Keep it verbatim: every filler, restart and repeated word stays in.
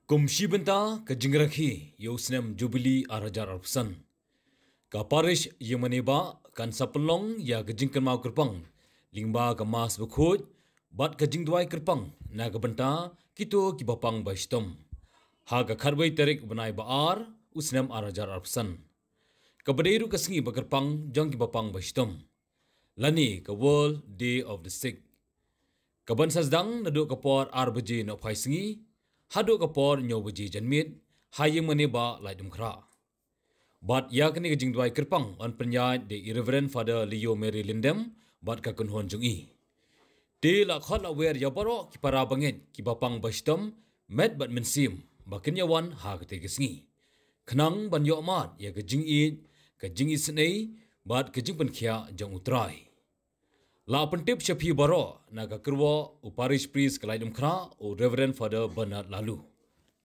Kum shi bynta ka jingrakhe ïa u snem Jubilee ar hajar arphew san, ka Parish Ïingmane Bah kan sa pynlong ïa ka jingkynmaw kyrpang lyngba ka Mass bakhuid bad ka jingduwai kyrpang na ka bynta kito kiba pang ba shitom, ha ka khatwei tarik u bnai ba ar u snem ar hajar arphew san, kaba dei ruh ka sngi ba kyrpang jong kiba pang ba shitom, lane ka World Day of the Sick, kaban sa sdang naduh ka por ar baje nohphai sngi haduh ka por hynñiew baje janmiet ha Ïingmane Bah, Laitumkhrah. Bad ïa kane ka jingduwai kyrpang yn pynïaid da i Reverend Father Leo Mary Lyndem bad ka kynhun jong i. Te la khot la wer ïa baroh ki para bangeit kiba pang ba shitom met bad mynsiem ba kin ïawan ha katei ka sngi, khnang ban ïoh mad ïa ka jingïeit, ka jingisynei bad ka jingpynkhiah jong U Trai. La pyntip sha phi baroh na ka kyrwoh u Parish Priest ka Laitumkhrah, u Reverend Father Bernard Laloo.